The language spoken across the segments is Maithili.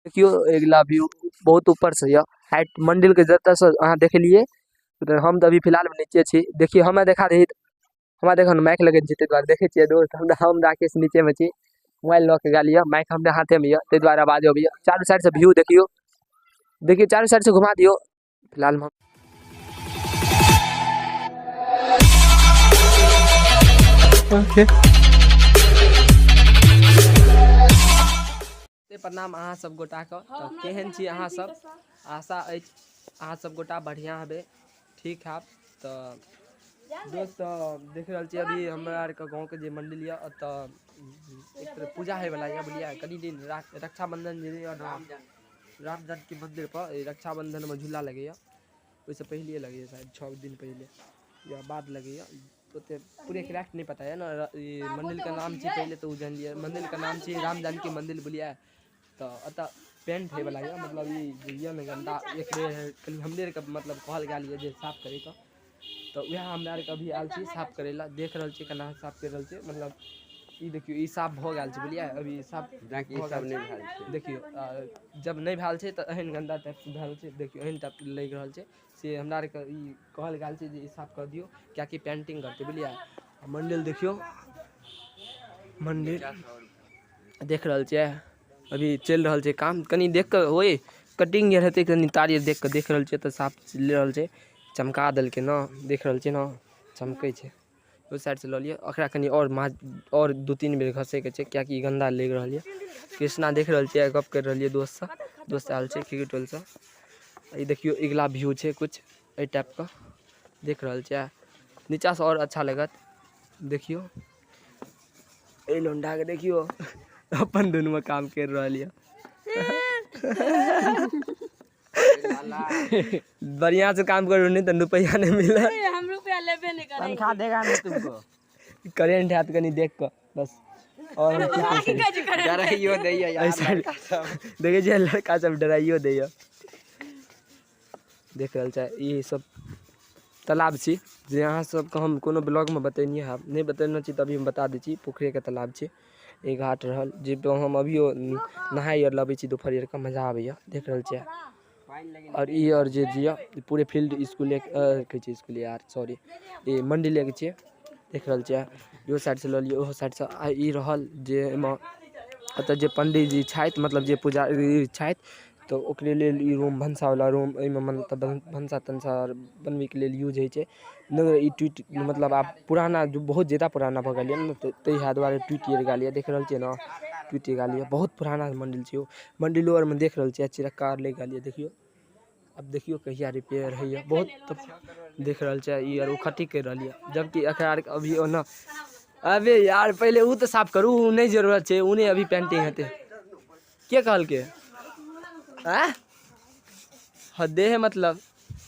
देखियौ अगिला व्यू बहुत ऊपरसँ यऽ हाइट मन्दिरके जतऽसँ अहाँ देखलियै तऽ हम तऽ अभी फिलहालमे नीचे छी देखियौ हमरा देखा दही हमरा देखऽ ने माइक लगेने छी ताहि दुआरे देखै छियै दोस्त हमरा हम राकेश नीचेमे छी मोबाइल लऽ कऽ गेल यऽ माइक हमरा हाथेमे यऽ ताहि दुआरे आवाज अबैए चारू साइडसँ व्यू देखियौ देखियौ चारू साइडसँ घुमा दियौ फिलहालमे ओके प्रणाम अहाँ सब गोटाके तऽ केहन छी अहाँ सब आशा अछि अहाँ सब गोटा बढ़िआँ हेबै ठीक हैब तऽ दोस्त देख रहल छी अभी हमरा आरके गाँवके जे मन्दिर यऽ ओतऽ एक तरह पूजा होइवला यऽ बुझलियै कनि दिन रक्षाबन्धन जे यऽ ने राम जानकी मन्दिरपर रक्षाबन्धनमे झूला लगैए ओहिसँ पहिलिए लगैए शायद 6 दिन पहिले या बाद लगैए ओते पूरे करेक्ट नहि पता यऽ ने ई मन्दिरके नाम छी पहिले तऽ ओ जानि लिअ मन्दिरके नाम छी राम जानकी मन्दिर बुझलियै तऽ एतऽ पेंट होइवला यऽ मतलब ई जे यऽ ने गन्दा एक बेर कनि हमरे आरके मतलब कहल गेल यऽ जे साफ करैके तऽ वएह हमरा आरके अभी आयल छी साफ करै लए देख रहल छी केना साफ करि रहल छै मतलब ई देखियौ ई साफ भऽ गेल छै बुझलियै अभी साफ जेनाकि ई भऽ सब गेल नहि छै भेल छै देखियौ जब नहि भेल छै तऽ एहन गन्दा टाइपके भेल छै देखियौ एहन टाइपके लागि रहल छै से हमरा आरके ई कहल गेल छै जे ई साफ कऽ दियौ किएकि पेन्टिंग करतै बुझलियै आ मन्दिर देखियौ मन्दिर देख रहल छियै अभी चलि रहल छै काम कनि देख कऽ ओइ कटिंग आर हेतै कनि तार आर देख कऽ देख रहल छियै तऽ साफ चलि रहल छै चमका देलकै ने देख रहल छियै ने चमकै छै ओहि साइडसँ लऽ लिअ ओकरा कनि आओर आओर 2-3 बेर घसैके छै किएकि गन्दा लागि रहल यऽ कृष्णा देख रहल छियै गप करि रहल यऽ दोस्तसँ दोस्त आयल छै क्रिकेट टोलसँ ई देखियौ अगिला व्यू छै किछु एहि टाइपके देख रहल छियै नीचाँसँ आओर अच्छा लागत देखियौ एहि लौंडाके देखियौ अपन दुनूमे काम करि रहल यऽ बढ़िया से काम करू नहीं तऽ रुपैआ नहीं मिलत हम रुपया लेबे नहीं करेंगे तनख्वाह देगा नहीं तुमको करेंट हैत कनि देख कऽ बस और हम की कहि सकै छी। डराइयो दैया यार एहि साइड देखै छियै लड़का सब डराइयो दैया देख रहल छै ई सब तालाब छी जे अहाँ सबके हम कोनो ब्लॉगमे बतेने हैब नहि बतेने छी तऽ अभी हम बता दै छी पोखरिके तालाब छी ई घाट रहल जे पर हम अभियो नहाय आर लए अबै छी दुपहर आरके मजा आबैया देख रहल छियै आओर ई आओर जे यऽ ई पूरे फील्ड इसकुले कहै छै इसकुले यार सॉरी ई मण्डिलेके छियै देख रहल छियै इहो साइडसँ लऽ लियौ ओहो साइडसँ आ ई रहल जे एहिमे एतऽ जे पण्डीजी छथि मतलब जे पुजारी छथि तऽ ओकरे लेल ई रूम भनसावला रूम एहिमे मतलब भनसा तनसा आर बनबैके लेल यूज होइ छै नहि ई टूटि मतलब आब पुराना बहुत जादा पुराना भऽ गेल यऽ ने तऽ ताहि दुआरे टूटि आर गेल यऽ देख रहल छियै ने टूटि गेल यऽ बहुत पुराना मन्दिर छै ओ मन्दिरो आरमे देख रहल छियै चिरक्का आर लागि गेल यऽ देखियौ आब देखियौ कहिया रिपेयर होइए बहुत देख रहल छियै ई आर ओ खट्टी करि रहल यऽ जबकि एकरा आरके अभी ओना अबे यार पहिले ओ तऽ साफ करू ओ नहि जरूरत छै ओ नहि अभी पेन्टिंग हेतै के कहलकै आँय हदे है मतलब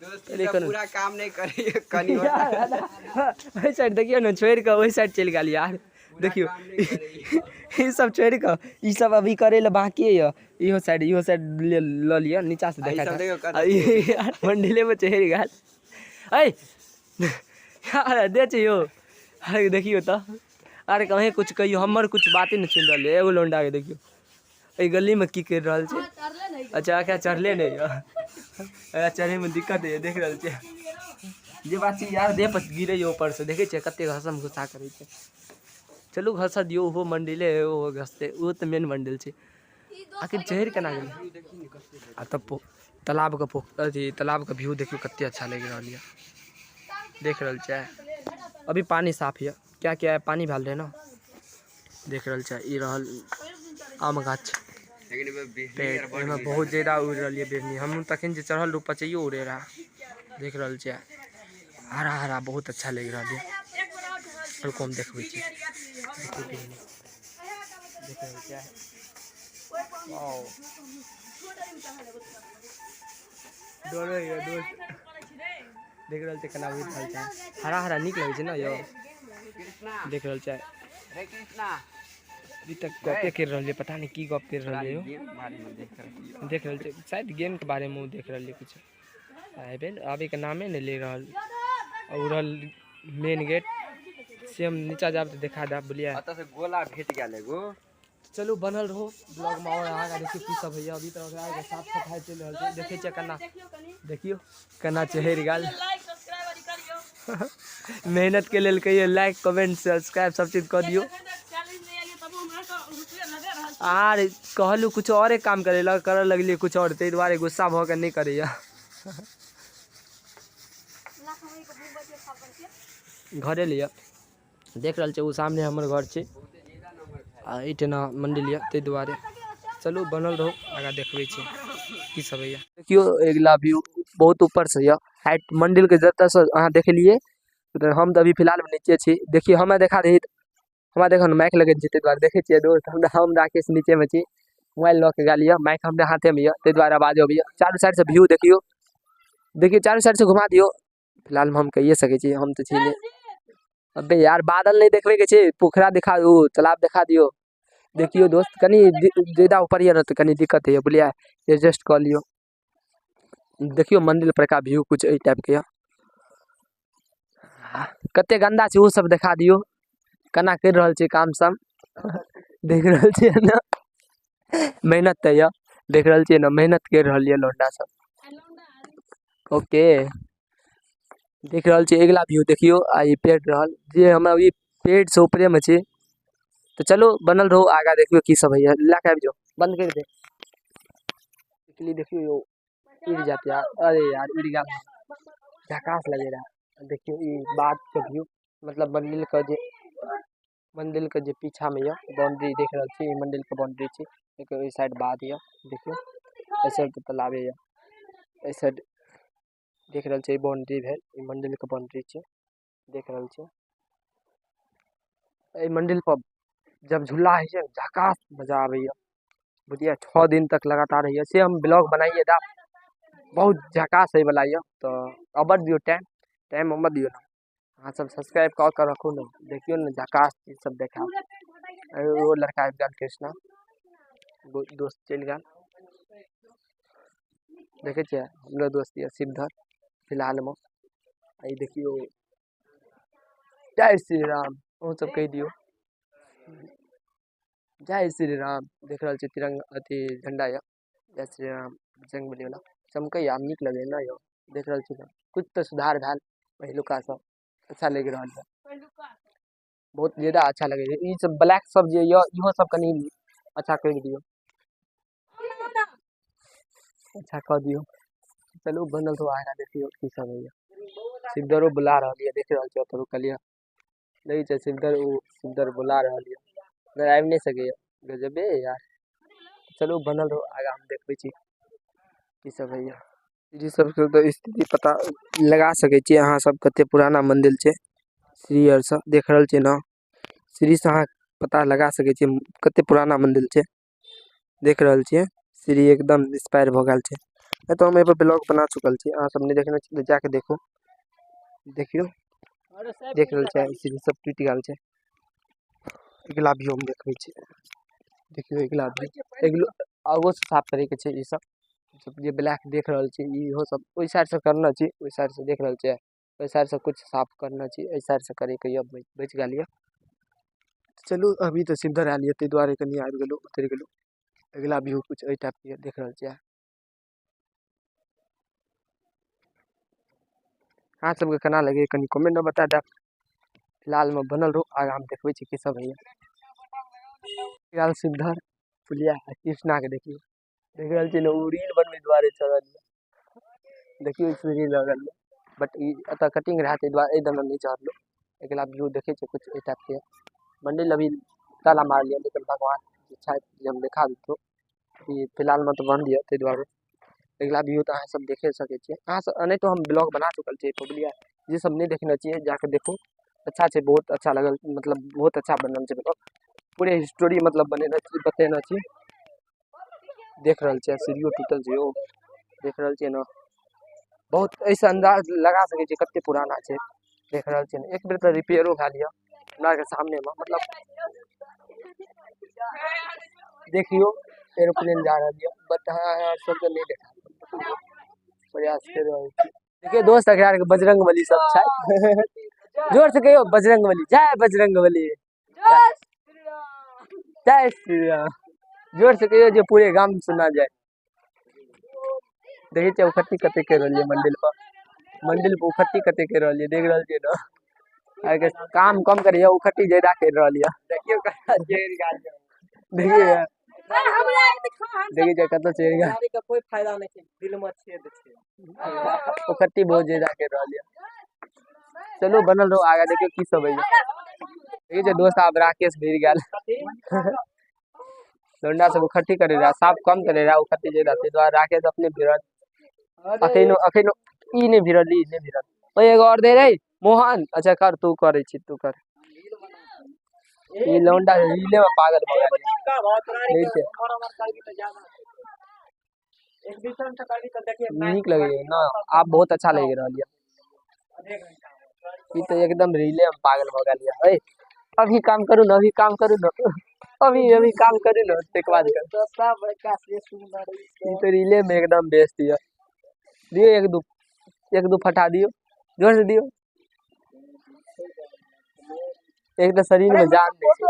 दोस्त पूरा काम नहीं करे कनी ओहि साइड देखियौ ने छोड़ि कऽ ओहि साइड चलि गेल यार देखियौ ई सब छोड़ि कऽ ई सब अभी करै लए बाँकिए यऽ इहो साइड इहो साइड लऽ लिअ नीचाँ से देखा यार मण्डिलेमे चढ़ि गेल अइ यार दे छै यौ अरे देखियौ तऽ अरे कहीं किछु कहियौ हमर किछु बाते नहि सुनि रहल यऽ एगो लौंडाके देखियौ एहि गलीमे की करि रहल छै अच्छा एकरा चढ़ले नहि यऽ एकरा चढ़ैमे दिक्कत होइए देख रहल छियै जे बात छै यार देह पर गिरैए ऊपरसँ देखै छियै कते घसम घुसा करै छै चलू घसऽ दियौ ओहो मण्डिले हइ ओहो घसतै ओ तऽ मेन मण्डिल छै आखिर चढ़ि केना गेलै आ तब तालाबके पो अथी तालाबके व्यू देखियौ कते अच्छा लागि रहल यऽ देख रहल छियै अभी पानि साफ यऽ किएकि आइ पानि भेल रहै ने देख रहल छै ई रहल आम गाछ पेड़ एहिमे बहुत ज्यादा उड़ि रहल यऽ बिढ़नी हमहूँ तखन जे चढ़ल रहूँ पचैयो उड़े रहा देख रहल छियै हरा हरा बहुत अच्छा लागि रहल यऽ रुकू हम देखबै छी देखियौ बिढ़नी देख रहल छियै वाओ डरो यऽ दोस्त देख रहल छै केना उड़ि रहल छै हरा हरा नीक लगै छै ने यौ देख रहल छै अभी तक गपे करि रहल छै पता नहि की गप करि रहल यौ देख रहल छै शायद गेमके बारेमे ओ देख रहल छै किछु आबे आबैके नामे नहि ले रहल आ ओ रहल मेन गेट से हम नीचा जायब तऽ देखा देब बुझलियै ओतऽ से गोला भेट गेल एगो। चलू बनल रहो ब्लॉगमे आओर आगाँ देखियौ की सब होइए। अभी तऽ ओकरा आरके साफ सफाइ चलि रहल छै। देखै छियै केना, देखियौ केना चढ़ि गेल। मेहनतके लेल कहियौ लाइक कमेंट सब्सक्राइब सब चीज कऽ दियौ। आर कहलहुँ किछु औरे काम करै लए, करऽ लगलियै किछु आओर, ताहि दुआरे गुस्सा भऽ कऽ नहि करैए। घरे लिअ, देख रहल छै ओ सामने हमर घर छै आ एहिठिना मन्दिर यऽ, ताहि दुआरे चलू बनल रहू, आगाँ देखबै छी की सब होइए। देखियौ अगिला व्यू बहुत ऊपरसँ यऽ, हाइट मन्दिरके जतऽसँ अहाँ देखलियै। हम तऽ अभी फिलहालमे नीचे छी। देखियौ हमरा देखा दही, हमरा देखो ने माइक लगेने छी ताहि दुआरे देखै छियै दोस्त। हम राकेश नीचेमे छी, मोबाइल लऽ के गेल यऽ, माइक हमरा हाथेमे यऽ, ताहि दुआरे आवाज अबैए। चारू साइडसँ व्यू देखियौ, देखियौ चारू साइडसँ घुमा दियौ। फिलहालमे हम कहिए सकै छी, हम तऽ छी नहि। अबे यार बादल नहि देखबैके छै, पोखरा देखा, ओ तालाब देखा दियौ। देखियौ दोस्त कनि ज्यादा ऊपर यऽ ने तऽ कनि दिक्कत होइए, बुझलियै, एडजस्ट कऽ लियौ। देखियौ मन्दिर परका व्यू किछु एहि टाइपके यऽ। कते गन्दा छै ओ सब देखा दियौ, केना करि रहल छै काम सब देख रहल छियै ने। मेहनत तऽ यऽ, देख रहल छियै ने, मेहनत करि रहल यऽ लौंडा सब। ओके देख रहल छियै अगिला व्यू देखियौ। आ ई पेड़ रहल जे हम अभी पेड़सँ ऊपरेमे छी। तऽ चलू बनल रहू, आगाँ देखियौ की सब होइए। लए कऽ आबि जाउ, बन्द करि दे। देखली देखियौ यौ उड़ि जायत यार, अरे यार उड़ि गेल, झकास लगै रहए। देखियौ ई बाधके व्यू, मतलब मन्दिरके जे, मन्दिरके जे पीछामे यऽ बाउंड्री देख रहल छी, ई मन्दिरके बाउंड्री छी। देखियौ ओहि साइड बाध यऽ, देखियौ एहि साइड तऽ तालाबे यऽ, एहि साइड देख रहल छी बाउंड्री भेल, ई मन्दिरके बाउंड्री छै। देख रहल छी एहि मन्दिरपर जब झूला होइ छै झकास मजा आबैए, बुझलियै। 6 दिन तक लगातार होइए, से हम ब्लॉग बनाइए देब, बहुत झकास होइवला यऽ। तऽ अबर दियौ टाइम, टाइम अबर दियौ ने, अहाँ सब सब्सक्राइब कऽ कऽ रखू ने, देखियौ ने झकास चीज सब देखायब। ओ लड़का आबि गेल कृष्णा दोस्त चलि गेल, देखै छियै हमरो दोस्त यऽ शिवधर फिलहालमे। ई देखियौ जय श्री राम, अहूँ सब कहि दियौ जय श्री राम। देख रहल छी तिरंगा अथी झण्डा यऽ, जय श्री राम बजरंगबली वाला चमकैए, आब नीक लगैए ने यौ। देख रहल छी किछु तऽ सुधार भेल पहिलुकासँ, अच्छा लागि रहल यऽ, बहुत जादा अच्छा लगैए। ई सब ब्लैक सब जे यऽ इहो सब कनि अच्छा करि दियौ, अच्छा कऽ दियौ। चलू बनल रहू, आगाँ देखियौ की सब होइए। शिवधरो बुला रहल यऽ, देख रहल छी ओतऽ रुकल यऽ, देखै छियै शिवधर, ओ शिवधर बुला रहल यऽ, मगर आबि नहि सकैए, गजबे यार। चलू बनल रहू, आगाँ हम देखबै छी की सब होइए। सीढ़ी सबके तऽ स्थिति पता लगा सकै छियै अहाँ सब कते पुराना मन्दिर छै। सीढ़ी आरसँ देख रहल छियै ने, सीढ़ीसँ अहाँ पता लगा सकै छियै कते पुराना मन्दिर छै। देख रहल छियै सीढ़ी एकदम एक्सपायर भऽ गेल छै। एतऽ हम एहिपर ब्लॉग बना चुकल छी, अहाँ सब नहि देखने छी तऽ जाके देखू। देखियौ देख रहल छियै सीढ़ी सब टूटि गेल छै। अगिला व्यू हम देखबै छी, देखियौ अगिला व्यू, अगिलो आगो से साफ करैके छै। ई सब जे ब्लैक देख रहल छी इहो सब ओहि साइडसँ करने छी, ओहि साइडसँ देख रहल छियै, ओहि साइडसँ किछु साफ करने छी, एहि साइडसँ करैके यऽ बचि गेल यऽ। चलू अभी तऽ शिवधर आयल यऽ ताहि दुआरे कनि आबि गेलहुँ उतरि गेलहुँ। अगिला व्यू किछु एहि टाइपके यऽ, देख रहल छियै। अहाँ सबके केना लगैए कनि कमेंटमे बता देब। फिलहालमे बनल रहू, आगाँ हम देखबै छी की सब होइए। फिलहाल शिवधर पुलिया आ कृष्णाके देखियौ, देख रहल छियै ने, ओ रील बनबै दुआरे चढ़ल यऽ। देखियौ सीढ़ी लगल यऽ, बट ई एतऽ कटिंग रहए ताहि दुआरे एहि दने नहि चढ़लहुँ। अगिला व्यू देखै छियै किछु एहि टाइपके। मन्दिर अभी ताला मारल यऽ, लेकिन भगवान जे छथि जे हम देखा देतहुँ। ई फिलहालमे तऽ बन्द यऽ ताहि दुआरे। अगिला व्यू तऽ अहाँ सब देखे सकै छियै अहाँ सब, एनाहितो हम ब्लॉग बना चुकल छियै बुझलियै। जे सब नहि देखने छियै जाके देखू, अच्छा छै, बहुत अच्छा लागल, मतलब बहुत अच्छा बनल छै ब्लॉग, पूरे स्टोरी मतलब बनेने छी, बतेने छी। देख रहल छियै सीढ़ियो टूटल छै यौ, देख रहल छियै ने, बहुत एहिसँ अन्दाज लगा सकै छियै कते पुराना छै। देख रहल छियै ने, एक बेर तऽ रिपेयरो भेल यऽ हमरा आरके सामनेमे, मतलब देखियौ एरोप्लेन जा रहल यऽ, बट अहाँ सबके नहि देखा प्रयास करि रहल छी। देखियौ दोस्त एकरा आरके बजरंगबली सब छै, जोर से कहियौ बजरंगबली, जय बजरंगबली, जय श्री राम। जोर से कहियो जे पूरे गाम सुना जाए। देखै छियै उखट्टी कते करि रहल ये मंदिर पर, मंदिर पर उखट्टी कते करि रहल ये, देख रहल छियै ने। आइ के काम कम करैया, उखट्टी ज्यादा करि रहल ये। देखियौ कतऽ चढ़ि गेल। देखियौ, देखै छियै कतऽ चढ़ि गेल। के कोई फायदा नहि छै, दिल में छेद छै। उखट्टी बहुत ज्यादा करि रहल ये। चलू बनल रहो, आगा देखियौ की सब होइया। देखै छियै दोस्त, आब राकेश भिड़ गेल। लौंडा सब उखट्टी करे रहा, साफ कम करे रहा, उखट्टी ज्यादा, ताहि दुआरे राकेश अपने भिड़ल। अखनो अखनो ई नहि भिड़ल, ई नहि भिड़ल। ओए एगो और दे रे मोहन। अच्छा कर, तू करै छी, तू कर। ई लौंडा रीले में पागल भऽ गेल। ठीक छै, नीक लगैया ना, आब बहुत अच्छा लागि रहल यऽ। ई तऽ एकदम रीले में पागल भऽ गेल यऽ। अभी काम करू ने, अभी काम करू ने, अभी अभी काम करू ने, ताहिके बाद ई तऽ रीले में एकदम बेस्ट यऽ। दियौ एक दू, एक दू फटा दियौ, जोर से दियौ। एक तऽ शरीर में जान नहि छै।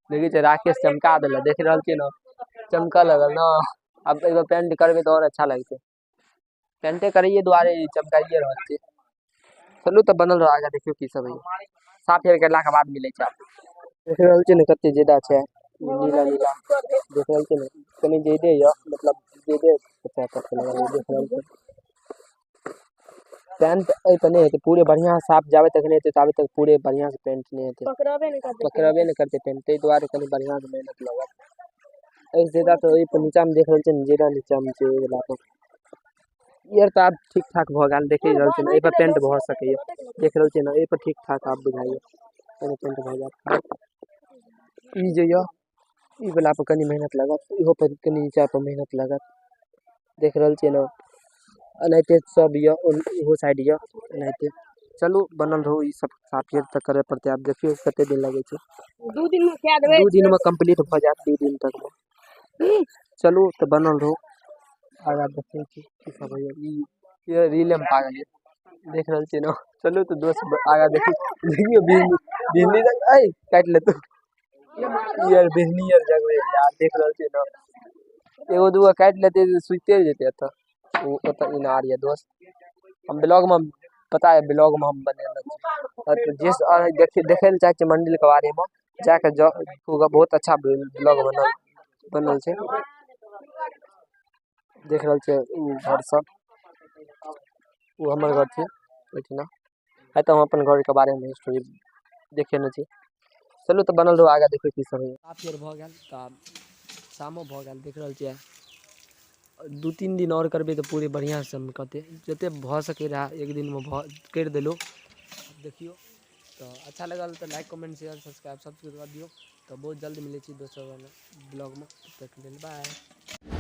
देखै छियै राकेश चमका देलक, देख रहल छियै ने, चमकऽ लगल ने। आब एगो पेंट करबै तऽ आओर अच्छा लगतै। पेंटे करैये दुआरे चमकाइए रहल छै। चलू तऽ बनल रहो, आगाँ देखियौ की सब होइया। साफ फेर करलाके बाद मिलै छै। देख रहल छियै ने कते ज्यादा छै नीला नीला, देख रहल छियै ने। कनि ज्यादे यऽ, मतलब ज्यादे लगल, देख रहल छियै। पेंट एहि पर नहि हेतै पूरे बढ़िआँ साफ जाबे तक नहि हेतै ताबे तक पूरे बढ़िआँ से पेंट नहि हेतै, पकड़बे नहि करतै, पकड़बे नहि करतै पेंट। ताहि दुआरे कनि बढ़िआँ से मेहनत लागत। एहिसँ ज्यादा तऽ ओहि पर नीचाँमे देख रहल छियै ने, ज्यादा नीचाँमे छै ओहि वला पर। ई आर तऽ आब ठीक ठाक भऽ गेल, देख रहल छियै ने। एहि पर पेंट भऽ सकैया, देख रहल छियै ने। एहि पर ठीक ठाक आब बुझाइया, एहिमे पेंट भऽ जायत। ई जे यऽ ई वला पर कनि मेहनत लागत, इहो पर कनि नीचा पर मेहनत लागत, देख रहल छियै ने। एनाहिते सब यऽ, इहो साइड यऽ एनाहिते। चलू बनल रहू, ई सब साफ तक करय पड़तै। आब देखियौ कते दिन लगै छै। 2 दिन में कए देबै, 2 दिन में कम्प्लीट भऽ जायत, 2 दिन तक में। चलू तऽ बनल रहू, आगाँ देखै छी की सब होइया। ई रीले में पागल यऽ, देख रहल छियै ने। चलू तऽ दोस्त आगाँ देखी, देखियौ बिजली बिजली ऐ काटि लेतौ। ई आर बिजली आर जगबै यार, देख रहल छियै ने। एगो दूगो काटि लेतै तऽ सुइते जेतै। एतऽ ओ ओतऽ इनार यऽ दोस्त। हम ब्लॉग में पता है, ब्लॉग में हम बनेने छी। जे देखै लए चाहै छियै मंदिर के बारे में, जाके बहुत अच्छा ब्लॉग बनल बनल छै। देख रहल छियै ओ घर सब, ओ हमर घर छै ओहिठिना। आइ तऽ हम अपन घरके बारेमे स्टोरी देखेने छी। चलू तऽ बनल रहू, आगाँ देखियौ की सब होइया। साफ फेर भऽ गेल तऽ आब शामो भऽ गेल, देख रहल छियै। 2-3 दिन आओर करबै तऽ पूरे बढ़िआँसँ चमकतै। जते भऽ सकै रहए एक दिनमे भऽ करि देलहुँ। देखियौ तऽ अच्छा लगल तऽ लाइक कमेंट शेयर सब्सक्राइब सब चीज कर दियौ। तऽ बहुत जल्द मिलै छी दोसर ब्लॉगमे, तब तक लेल बाय।